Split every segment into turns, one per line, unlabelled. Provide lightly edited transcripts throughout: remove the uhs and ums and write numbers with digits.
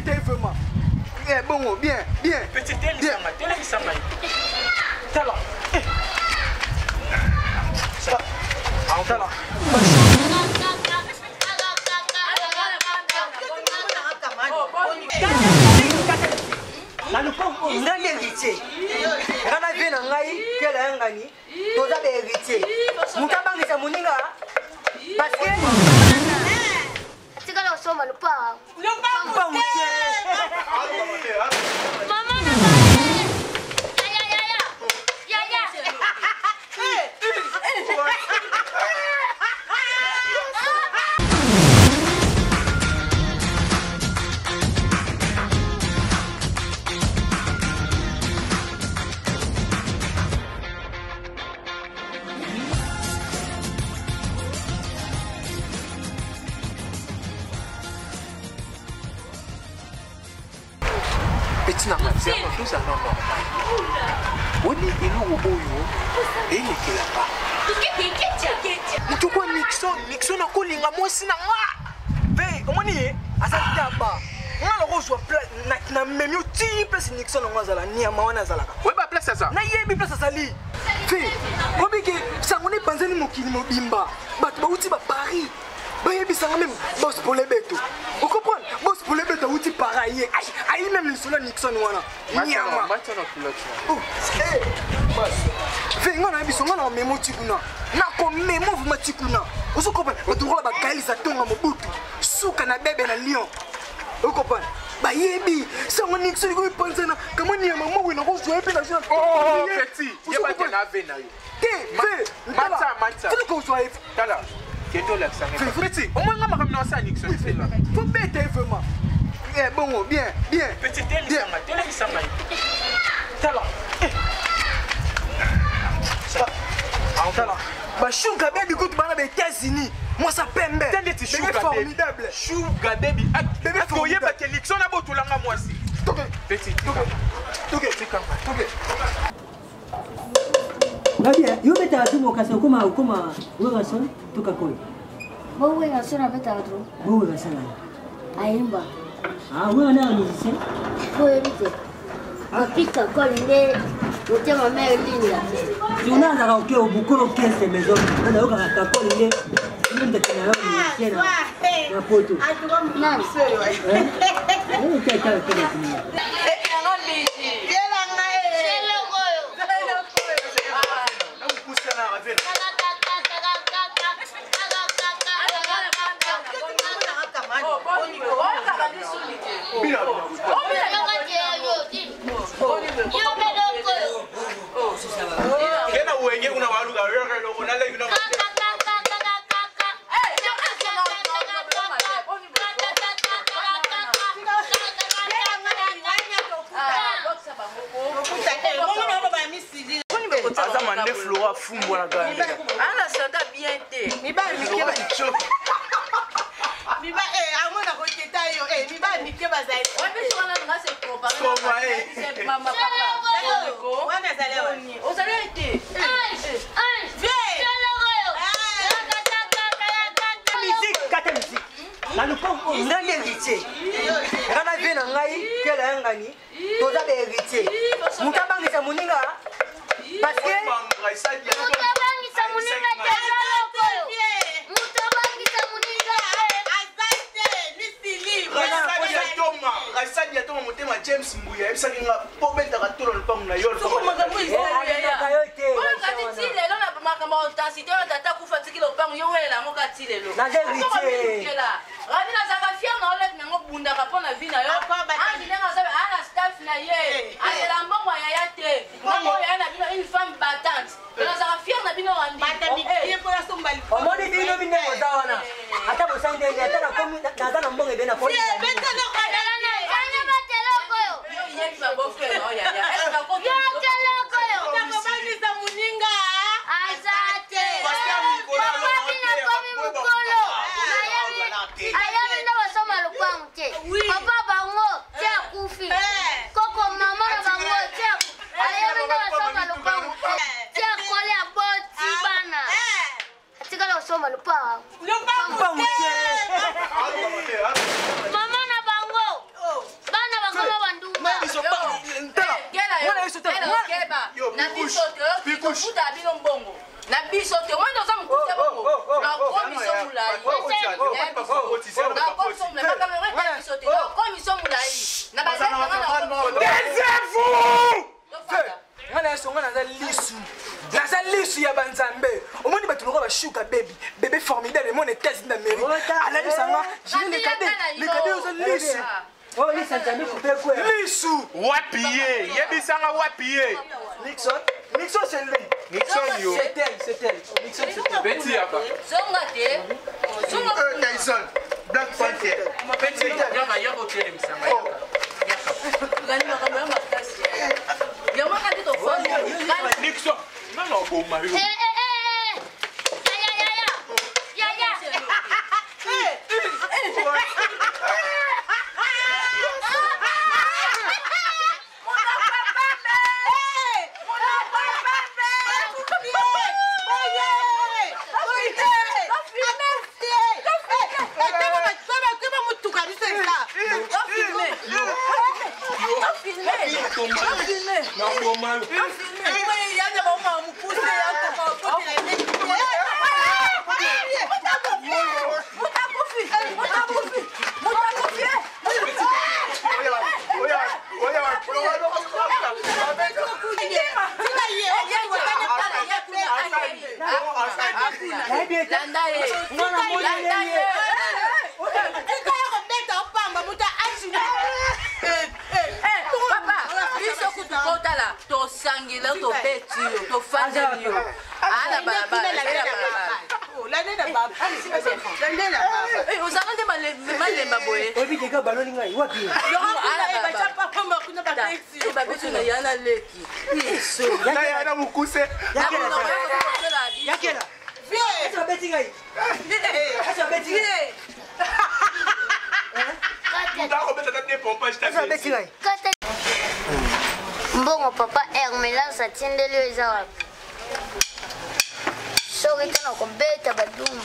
beta ye vraiment. Eh, bongo bien bien.
Petit telisanga, telisanga.
Tala. Eh. Tala.
Na lopango oyo ngai nde héritier nga na vie na ngai kela ya ngani toza ba héritier moto abangisa moninga parce que
Atikala kosomba lopango.
Lopango te.
Mama na ngai. Yaya yaya. Yaya.
Petit na nga zerba tozala normal oni eloko oyo elekelaka moto kwa nixon nixon akolinga mwasi na nga
Ve, omoni ye aza taba nga nakozwa na memi otii place nixon yango azala niama wana azalaka
oyeba place aza
nayebi place azali fe obike sango na epanzani mokili mobimba bato bauti ba paris bayebisanga meme bos polebeto ocomprendre bos polebeto auti para ye ayi meme lisolo ya nixon wana nyama oh, eh, fe nga nayebi so nga na memo ti kuna nakomemo vraimen ti kuna ozo comprendre bato lokola bagaelisa tonga mobutu suka na bebe na lyon okompane bayebi sango nixon ekomi panzana kama nyama moko nakozwa ye mpe na
oh, te
te kozwa ye
tala kende olakisa ngai petit omoi nga makambo na osala nixon
fo beta ye vraiment eh, bongo bien bien
petit telisanga telisanga
tala eh. tala bashuga baby kutu bana ba états-unis mwasa pembe
bebe
formidable
shuga baby akoyeba ke nixon abotolanga mwasi petit
toke toke
Rabia, yo betaka tu kasi okoma okoma Werrason to Kakol?
Bo Werrason abetaka tu.
Bo Werrason nani?
Ayimba.
Ah, Werra nde musicien?
Oyebi te. Papi Kakol nde motema mère Linda.
Journal azalaka oke obukolo orchestre maison na nayokaka Kakol nde nde moto na yo musicien na poto.
Nani?
Kena wenge kuna waluka naleki
aza mande flora fumbwa na gambia
ana santa bien te
mibali mike amona koteta yo mibali mike bazali wana ezali
ozali te
musique kata musique na lopango oyo ngai nde héritier nga na vie na ngai kela ya ngani toza ba héritier moto abangisa moninga parce que
moto abangisa moninga te eza lokoyo moto abangisa moninga
te raisadi ya toma motema james mbuya ayebisaki nga mpo obetaka tolo lopango na yo
ti lelo na makambo ya authenticité oyo tata kufa tiki lopango yo welela yango ka ti lelo
naza héritier
rabi nazalaka fier na oleki nango bundaka mpo na vie na yo ange ndenge aza aa na staff na ye azela mbongo ya yaya te ngambo oyo yaya na bino une femme battante nazalaka fier na bino randi
omoni bino bindenge oza wana ata bosali ndenge ata nakomi naza na mbongo ebele nakomi
Ayebi nde basomba lopango te papa bango te akufi koko mama na bango te ayebi nde basomba lopango te akoli aboti bana atikala kosomba lopango
lopango te
mama na
Na biso te, tofuta bino mbongo. Na biso te, wana oza mokuse bongo. Nakomiso molai. Nakomiso molai. Makambo yango etali biso te. Nakomiso molai. Na baleki na nga nakomiso.
Taisez-vous! Nga na yeso, nga naza lisu, naza lisu ya banzambe. Omoni bato lokola bashuka bebi bebe formidable, emona États-Unis d'Amérique, alalisa nga Julien le cadet, le cadet oza lisu.
Oyo lisa Nzambe kupe kwe.
Lisu.
Wapi ye? Yebisanga wapi ye?
Nixon, Nixon c'est lui.
Nixon yo.
C'est elle, c'est elle. Nixon c'est elle.
Petit yaka.
Zonga te. Zonga.
Tyson, Black Panther.
Petit yaka yaka otelemisanga yaka.
Ngani makambo ya makasi. Yango kaka nde tofandi.
Nixon, nana oboma yo.
Eh, eh, eh, eh. Ya, ya, ya, ya. Ya, ya.
Naboma yo.
Nayebi ete
Landa ye.
mwana moni
Landa
ye.
ye. Papa, biso kutu kotala tosangela, tobeti yo, tofandeli yo ala balabala, ala balabala. Eh, ozalaka nde malemba boye.
Oyebi dega baloli ngai wapi ye?
Ala balabala. Babeti na ya na leki.
Na yana mokuse.
Yakela.
Yakela.
Yakela. Ese babeti ngai. Ese babeti ngai.
Ndakobeta te pompage.
Ese babeti ngai.
Kata mbongo papa Hermelance atindeli yo eza wapi? Soki te na kobeta badumu.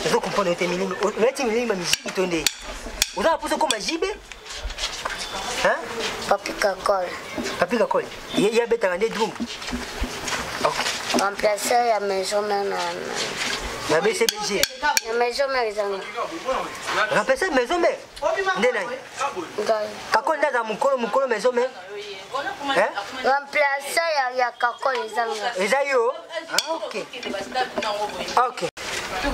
Ozo comprendre te mingi. Olati mingi ma musique to nde. Oza na poso koma jibe? Hein?
Papi Kakol.
Papi Kakol. Ye ye abetaka nde drum. Ok.
Remplacer ya maison mère na
Na BCBG.
Ya maison mère ezanga.
Remplacer maison mère. Nde nani?
Ngai.
Kakol nde aza mokolo mokolo maison mère. Hein?
Remplacer ya Kakol ezanga.
Eza yo? Ah, ok. Ok.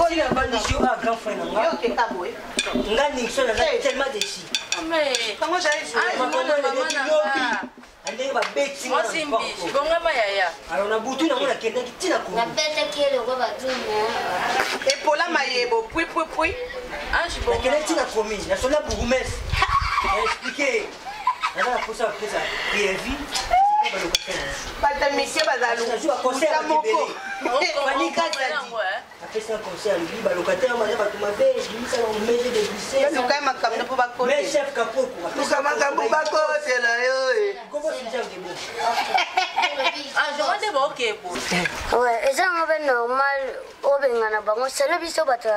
Tina bandisi yo a grand frère na nga. Nga Nixon naza tellement déçu. Makambo eleki lobi. Ndenge babeti nga na
Mwasi
lopango.
mbishi bongama yaya.
Alors na butu nango nakendaki ntina komi.
Nabetaki ye lokwa badumu.
Epola mayebo pui pui pui.
Ange bongama.
Nakendaki ntina komi nasola bourgmestre na expliqué naza na posa bapesa préavis
Bato mike bazala
nazwi baconseil ya bato
moko.
ebele. Fanny Kazadi apesa conseil, alobi balocataire baza bato mabe, bimisa bango mege de glisse.
Luka makambo mpo
Mais
bakotela.
chef Kapoko
Luka makambo bakotela yo.
Kombo Sinjam de bon.
Ange wana nde baoke boye.
Ouais, eza yango mpe normal obengana bango selo biso bato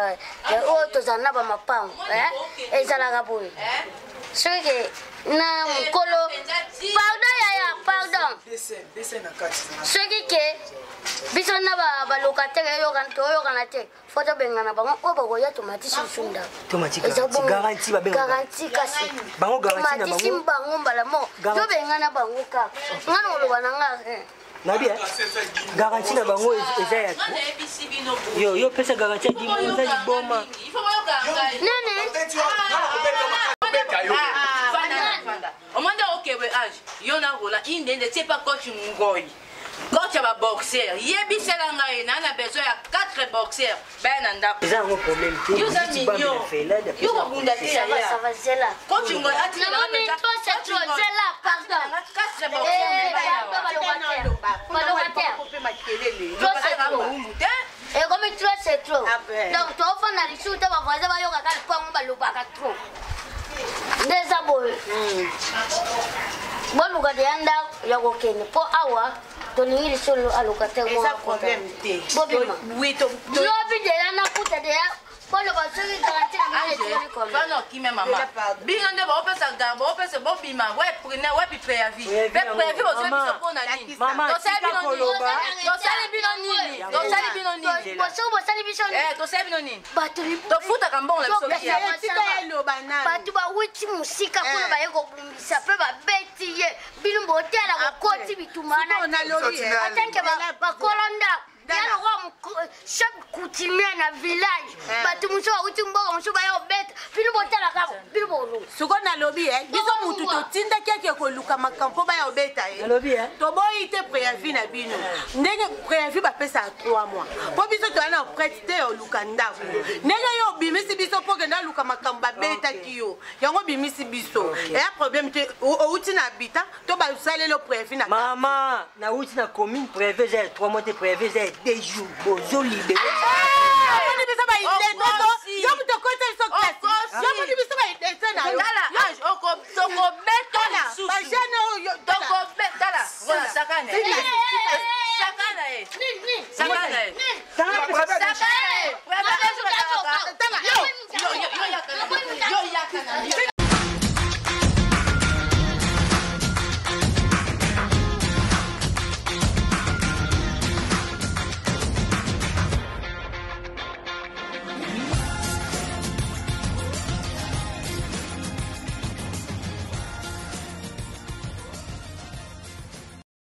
oyo tozala na bamapango, eh? Ezalaka boye soki ke na mokolo, pardon yaya, pardon.
Dessin na kati.
Soki ke biso na balocataire eyokana, toyokana te, fo tobengana bango oyo bakoya, tomatisi lisusu ndako.
Tomati
Eza
garantie,
bongo.
garantie babengaka.
Garantie kasi.
Bango garantie na
Tomatisi
bango.
bango mbala moko.
Garantie.
Tobengana bango kaka, nga na koloba na nga rien.
Nabi eh? Garantie na bango eza ya
Nga nayebisi bino boye.
yo yo pesa garantie ya dimo oza liboma.
Il faut boyoka ngai.
Nene.
Beta yo.
Fanda, fanda. Omanda okebe age yo na Roland indende tie pa coach Ngoi, coach ya baboxer, yebisela ngai na besoin ya 4 boxer baya na ndako.
Eza yango problème te.
Yo oza
Ziti Bambi
mignon.
na Finlande,
Yo kobunda te
Ça va,
yaya.
ça va, zela.
Coach Ngoi atikela
Namoni trop c'est trop, zela, pardon.
4
Eh,
boxer.
pardon balocataire, balocataire, trop c'est trop. Ekomi trop c'est trop.
Ah ben.
Donc tofanda lisusu te, bavoisin bayokaka lipango, balobaka trop nde eza boye. Boluka deya ndako ya kokende mpo awa tolingi lisusu alocataire.
Eza problème te.
Bobima.
Oui,
Lobi deya nakuta deya. Boloba soki garantie na bino etikali combien?
Bana okime mama. Bino nde baopesa gar baopesa bobima weprine wepi préavis. Pe préavis bozwi biso mpo na nini?
Mama,
Tosali
tika
bino nini?
koloba.
Tosali bino nini? Tosali bino nini?
Soki bosali biso nini?
Eh, tosali bino nini?
Bato
Tofutaka mbongo na biso
Topesa
bien.
Tika eloba nanu.
Bato bawuti mosika kuna baye kobumbisa mpe babeti ye bino botala bokoti bitumba
Sikoyo
wana
nalobi, eh.
atanke bakolo ndako ya lokola chef coutumier na village, bato mosusu bawuti mboka mosusu baye kobeta bino, botala kaka bino bolonga.
Sikoyo nalobi, eh, biso mutu totindaki ake koluka makambo mpo baya obeta ye.
Nalobi, eh.
Toboyi te préavis na bino, ndenge préavis bapesaka 3 mois, mpo biso toya na prête te ya oluka ndako. Ndenge yo obimisi biso mpo okende aluka makambo, babetaki yo, yango obimisi biso, eya problème te. Outi na habitat to basaleli yo préavis na
Mama, nauti na commune, préavis eza ya 3 mois te, préavis eza ya 2 jours, bozolibere.
Omoni biso baillettrés, yo moto okotisa biso classe, yo moni biso baillettrés na yo.
Tala Ange, tokobeta lisusu.
Bajeune oyo, tala.
Tala, voilà, sakana ye. Sakana ye. Sakana ye. Sakana ye.
Tala.
Yo, yo, yo, yaka na yo. Yo, yaka na yo.